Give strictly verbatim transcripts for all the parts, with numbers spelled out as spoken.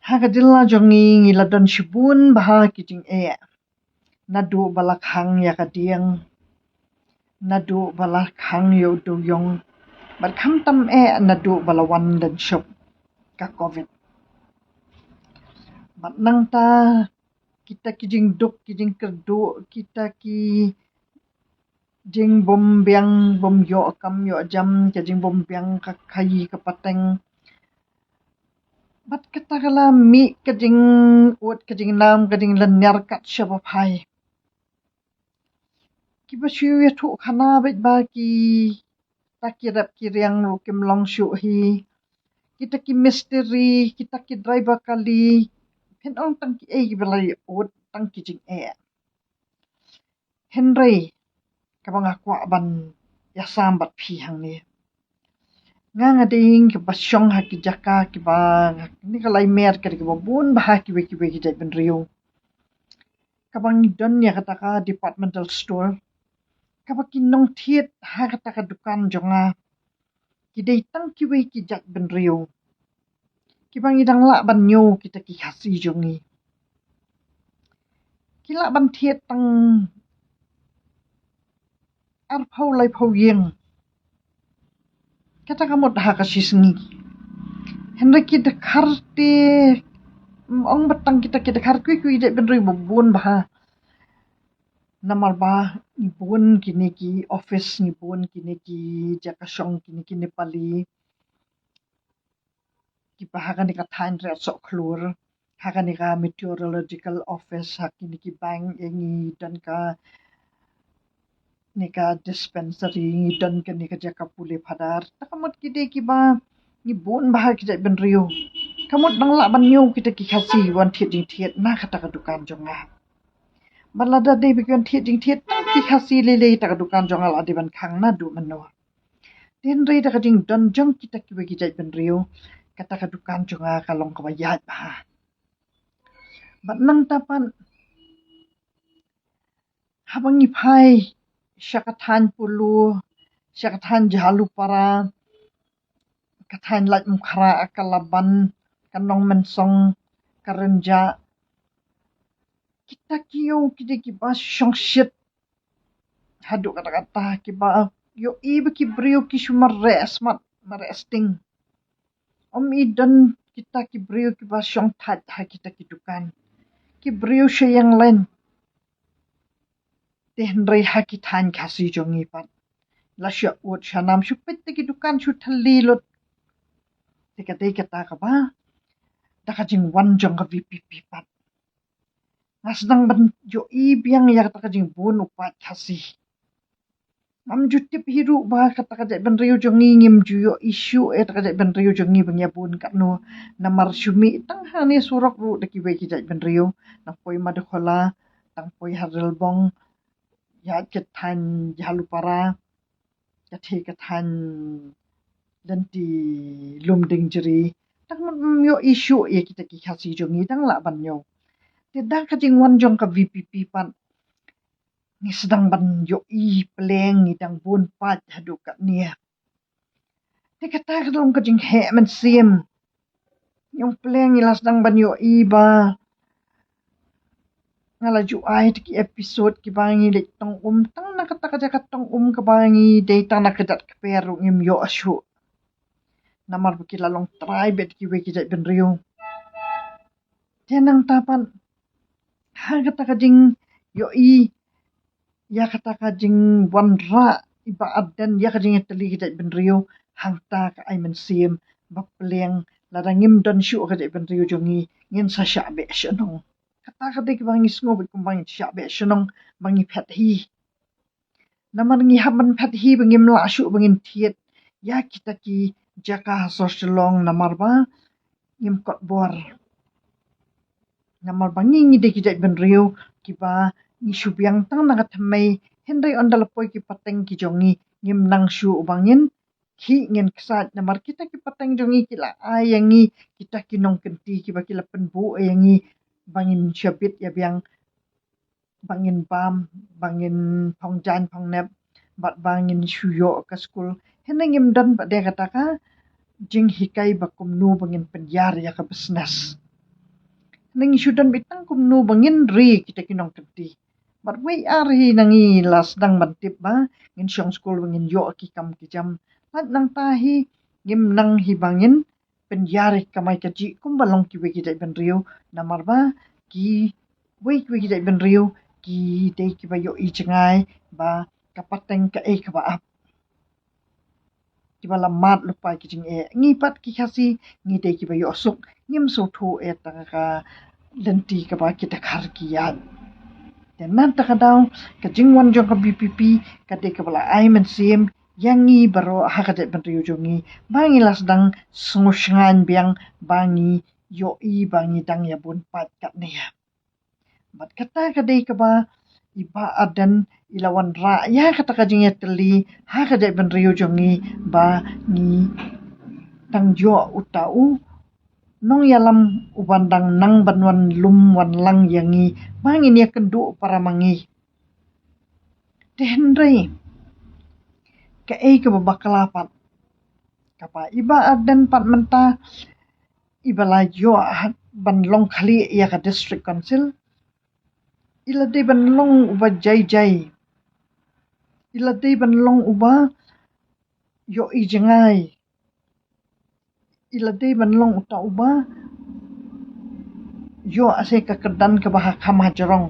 Ha ka jylla jong ngi ngi la don shibun bha ki jingeh. Naduh ba la khang ïa ka dieng, naduh ba la khang ïa u dewïong, bad khamtam eh naduh ba la wan lynshop ka covid. Bad nangta kita ki jingduk, ki jingkyrduh, kita ki jingbym biang, bym ïoh kam ïoh jam, ka jingbym biang ka khaïi ka pateng. Bad kata ka la mih ka jingud, ka jingnam, ka jinglynñiar kat shaba phai. Kiba shu ïathuh khana beit ba kita ki rep ki riang ruh kim long shuh hi. Kita ki mistri, kita ki driver kali, phin ong tang kiei kiba la ïa-ud, tang ki jingeh. Hynrei kaba nga kwah ban ïasam bad phi hangne, nga nga dei kaba shong ha ki jaka kiba, nga, kane ka laimer ka dei kaba bun bha ha kiwei kiwei ki jaitbynriew. Kaba ngi don ïa kata ka departmental store, kaba ki nongthied ha kata ka dukan jong nga ki dei tang kiwei ki jaitbynriew kiba ngi dang lah ban ñiew kita ki Khasi jong ngi. Ki lah ban thied tang arphew laiphew ïing. Kata ka mut ha ka shi sngi. Hynrei ki dkhar te, mm, ong ba tang kita ki dkhar, kiwei kiwei jaitbynriew ba bun bha. Namar ba ngi bun kine ki office, ngi bun kine ki jaka shong kine ki Nepali kiba ha kane ka thaiñ Riat Sohkhlur, ha kane ka meteorological office, ha kine ki bank, eh, ngi don kane ka dispensary, ngi don kane ka jaka pule phadar. Ta ka mut ki dei kiba ngi bun bha ha ki jaitbynriew. Ka mut dang lah ban ñiew kita ki Khasi wan thied jingthied na kata ka dukan jong nga. Bad lada dei ba ki wan thied jingthied tang ki Khasi lei lei, ta ka dukan jong nga la dei ban khang naduh mynno. Hynrei da ka jingdon jong kita kiwei ki jaitbynriew, kata ka dukan jong nga ka long kaba ïaid bha. Bad nangta pat, haba ngi phai sha ka thaiñ Polo, sha ka thaiñ Jhalupara, ka thaiñ Laitumkhrah, ka Laban, ka Nongmynsong, ka Rynjah, kita ki ïew ki dei kiba shongshit haduh katta katta, kiba ïohi ba ki briew ki shu mareh smat, mareh sting. Ym i don kita ki briew kiba shong thait ha kita ki dukan. Ki briew sha ïeng lain. Te hynrei ha ki thaiñ Khasi jong ngi pat, la shu ud sha nam, shu peit te ki dukan shu thylli lut. Te ka dei kata kaba da ka jingwan jong ka VPP pat nga sdang ban ïohi biang ïa kata ka jingbun u paid Khasi. Ngam ju tip hi ruh ba kata ka jaitbynriew jong ngi, ngim ju ïohi shuh ïa kata ka jaitbynriew jong ngi ba ngi ïa bun katno. Namar shu mih tang hangne surok ruh da kiwei ki jaitbynriew, nang poi Madakhola, tang poi ha Rilbong, ïa ka thaiñ Jhalupara, ka thie ka thaiñ lynti Lumdiengjri. Tang ngam ïohi shuh ïa kita ki Khasi jong ngi, dang lah ban ñiew. Te da ka jingwan jong ka VPP pat ngi sdang ban ïohi pleng, ngi dang bun paid haduh katne. Te kata ka long ka jingheh mynsiem. Ïong pleng ngi la sdang ban ïohi ba nga la ju ai te ki episode kiba ngi leit tong um, tang na kata ka jaka tong um kaba ngi dei tang na ka jait kper ruh ngim ïoh shuh. Namar ba ki la long trai bad kiwei ki jaitbynriew. Te nangta pat ha kata ka jingïohi ïa kata ka jingwanrah iba ardent ïa ka jingïatylli ki jaitbynriew, hangta ka ai mynsiem ba pleng lada ngim don shuh ka jaitbynriew jong ngi, ngin sa shah beh shnong. Kata ka dei kaba ngi sngew bad kumba ngin shah beh shnong ba ngi phet hi. Namar ngi hap ban phet hi ba ngim lah shuh ba ngin thied ïa kita ki jaka ha sor Shillong namar ba ngim kot bor. Namar ba ngi ngi dei ki jaitbynriew kiba ngi shu biang tang na ka thymmei, hynrei ynda la poi ki pateng ki jong ngi ngim nang shuh ba ngin khih, ngin ksat namar kita ki pateng jong ngi ki la ai ïa ngi kita ki nongkynti kiba ki la pynbuh ïa ngi ba ngin shah bit ïa biang, ba ngin bam, ba ngin phong jaiñ phong nep, bad ba ngin shu ïoh ka skul. Hynrei ngim don pat de kata ka jinghikai ba kumno ba ngin pynïar ïa ka business. Nang shu don beit tang kumno ba ngin ri kita ki nongkynti. Bad wei ar hi nang i la sdang ban tip ba ngin shong skul ba ngin ïoh ki kam ki jam. Lait nangta hi ngim nang hi ba ngin pynïar ïa ka kamai kajih kumba long kiwei ki jaitbynriew, namar ba kiwei kiwei ki jaitbynriew ki dei kiba ïohi jngai ba ka pateng kaei kaba ap. Kiba la mad lypa ki jingeh. Ngi pat ki Khasi ngi dei kiba ïohsuk, ngim sngewthuh ïa tang ka lynti kaba ki dkhar ki ïaid. Te na kata ka daw ka jingwan jong ka VPP ka dei kaba la ai mynsiem ïa ngi baroh ha ka jaitbynriew jong ngi ba ngi la sdang sngewshngaiñ biang ba ngi ïohi ba ngi dang ïa bun paid katne. Bad kata ka dei kaba i Bah Ardent i la wanrah ïa kata ka jingïatylli ha ka jaitbynriew jong ngi ba ngi dang ïoh uta u nongïalam uban dang nang ban wan lum wan lang ïa ngi ba ngin ïakynduh para ma ngi. Te hynrei kaei kaba bakla pat, kaba i Bah Ardent pat mynta iba la ïoh ban long khlieh ïa ka District Council, i la dei ban long uba jai jai, i la dei ban long uba ïohi jngai, i la dei ban long uta uba ïoh ase ka kyrdan kaba ha kham ha jrong.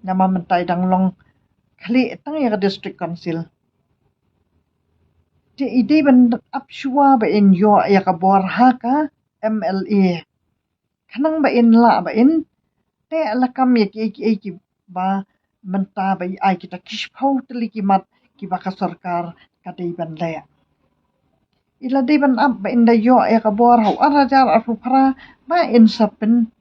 Namar mynta i dang long khlieh tang ïa ka District Council. Te i dei ban ap shuwa ba in ïoh ïa ka bor ha ka MLA. Khnang ba in lah ba in teh lakam ïa kiei kiei kiba mynta ba i ai kita ki shiphew tylli ki mat kiba ka sorkar ka dei ban leh. I la dei ban ap ba in da ïoh ïa ka bor ha u ar hajar arphew phra ba in sa pyntreikam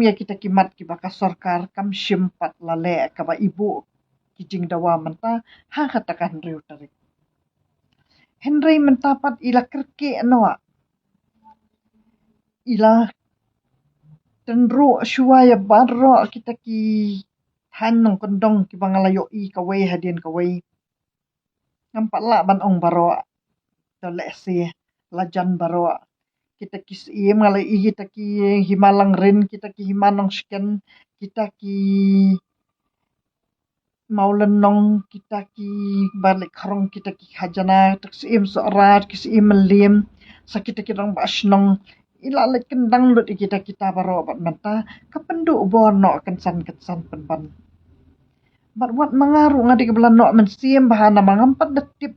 ïa kita ki mat kiba ka sorkar kam shym pat la leh kaba i buh ki jingdawa mynta ha kata ka hynriew tarik. Hynrei mynta pat i la kyrkieh noh, i la tynruh shuwa ïa baroh kita ki thaiñ nongkyndong kiba nga la ïohi kawei hadien kawei. Ngam pat lah ban ong baroh, to lehse la jan baroh. Kita ki syiem nga la i, kita ki Hima Langrin, kita ki Hima Nongshken, kita ki Mawlynnong, kita ki Bah Laitkhrong, kita ki khajana, kita ki syiem Sohra, ki syiem Mylliem, sa kita ki rangbah shnong. I la leit kyndang lut ïa kita kita baroh bad mynta ka pynduh bor noh kynsan kynsan pynban. Bad wat ma nga ruh nga dei kaba la noh mynsiem bha namar ngam pat da tip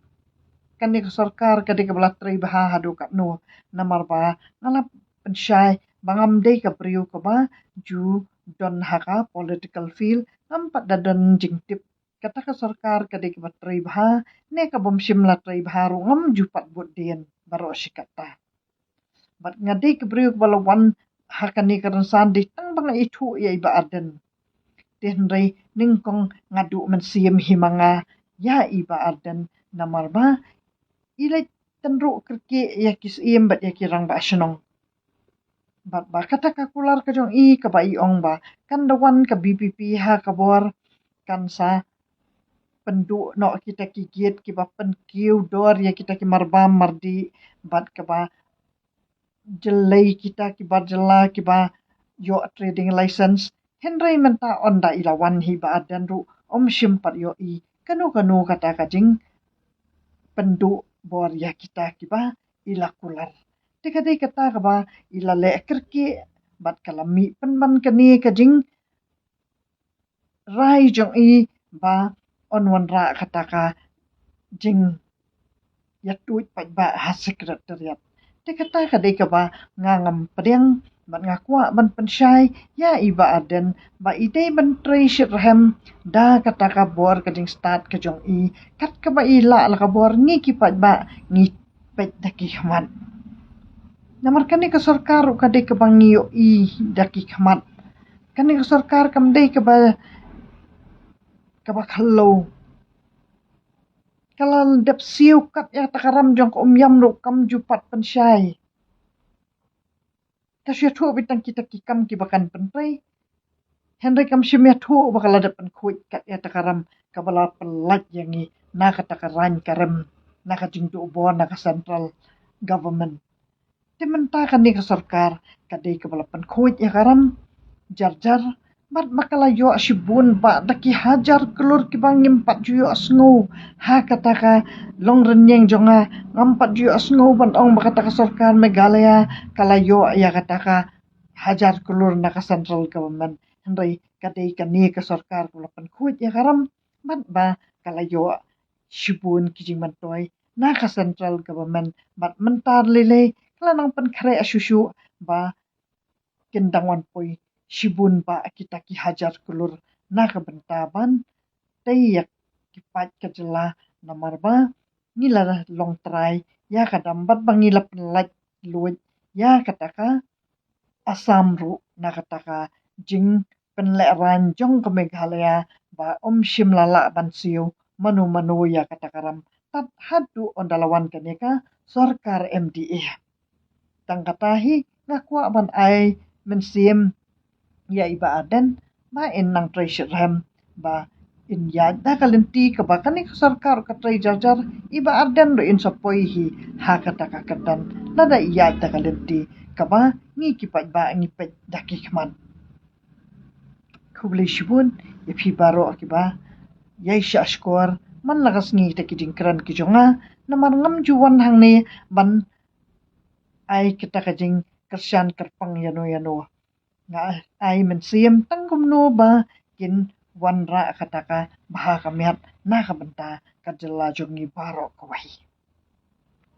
kane ka sorkar ka dei kaba la trei bha haduh katno. Namar ba nga la pynshai ba ngam dei ka briew kaba ju don ha ka political field, ngam pat da don jingtip kata ka sorkar ka dei kaba trei bha ne ka bym shym la trei bha ruh, ngam ju pat bud dien baroh shi katta. Bad nga dei ka briew kaba la wan ha kane ka rynsan dei tang ba nga ithuh ïa i Bah Ardent. Te hynrei nyngkong nga duh mynsiem hi ma nga ïa i Bah Ardent namar ba i la tynruh kyrkieh ïa ki syiem bad ïa ki rangbah shnong. Bad ba kata ka kular ka jong i kaba i ong ba kan da wan ka VPP ha ka bor, kan sa pynduh noh kita ki gate kiba pynkiew dor ïa kita ki marbam mardih bad kaba jyllei kita kiba jylla kiba ïoh trading license. Hynrei mynta ynda i la wan hi Bah Ardent ruh ym shym pat ïohi kano kano kata ka jingpynduh bor ïa kita kiba i la kular. Te ka dei kata kaba i la leh kyrkieh bad ka la mih pynban kane ka jingrai jong i ba yn wanrah kata ka jingïathuh paidbah ha Secretariat. Te kata ka dei kaba nga ngam pdiang bad nga kwah ban pynshai ïa i Bah Ardent ba i dei ban trei shitrhem da kata ka bor ka jingstad ka jong i, kat kaba i lah la ka bor ngi ki paidbah ngi peit da ki khmat. Namar kane ka sorkar ruh ka dei kaba ngi ïohi da ki khmat. Kane ka sorkar kam dei kaba, kaba khloo. Ka la dep siew kat ïa kata ka ram jong ka Umïam ruh kam ju pat pynshai. Ka shu ïathuh beit tang kita ki kam kiba kan pyntrei. Hynrei kam shym ïathuh ba ka la dep pynkhuid kat ïa kata ka ram kaba la pyllait ïa ngi na kata ka rain ka rem, na ka jingduh bor na ka central government. Te mynta kane ka sorkar ka dei kaba la pynkhuid ïa ka ram jar jar bad ba ka la ïoh shibun bah da ki hajar klur kiba ngim pat ju ïohsngew ha kata ka long rynïeng jong nga. Ngam pat ju ïohsngew ban ong ba kata ka sorkar Meghalaya ka la ïoh ïa kata ka hajar klur na ka central government. Hynrei ka dei kane ka sorkar kaba la pynkhuid ïa ka ram bad ba ka la ïoh shibun ki jingmyntoi na ka central government bad mynta lei lei ka la nang pynkhreh shuh shuh ba kin dang wan poi shibun bah kita ki hajar klur na ka bynta ban tei ïa ki paid ka jylla namar ba ngi la long trai ïa ka dam bad ba ngi la pynlait luid ïa kata ka Assam ruh na kata ka jingpynlehraiñ jong ka Meghalaya ba ym shym la lah ban siew mano mano ïa kata ka ram tad haduh ynda la wan kane ka sorkar M D A. Tang kata hi nga kwah ban ai mynsiem ïa i Bah Ardent ba in nang trei shitrhem ba in ïaid da ka lynti kaba kane ka sorkar ka trei jar jar. I Bah Ardent ruh in sa poi hi ha kata ka kyrdan lada ïaid da ka lynti kaba ngi ki paidbah ngi peit da ki khmat. Khublei shibun ïa phi baroh kiba ïai shah shkor man la ka sngi da ki jingkren ki jong nga namar ngam ju wan hangne ban ai kita ka jingkyrshan kyrpang ïano ïano. Nga ai mynsiem tang kumno ba kin wanrah kata ka bha ka miat na ka bynta ka jylla jong ngi baroh kawei.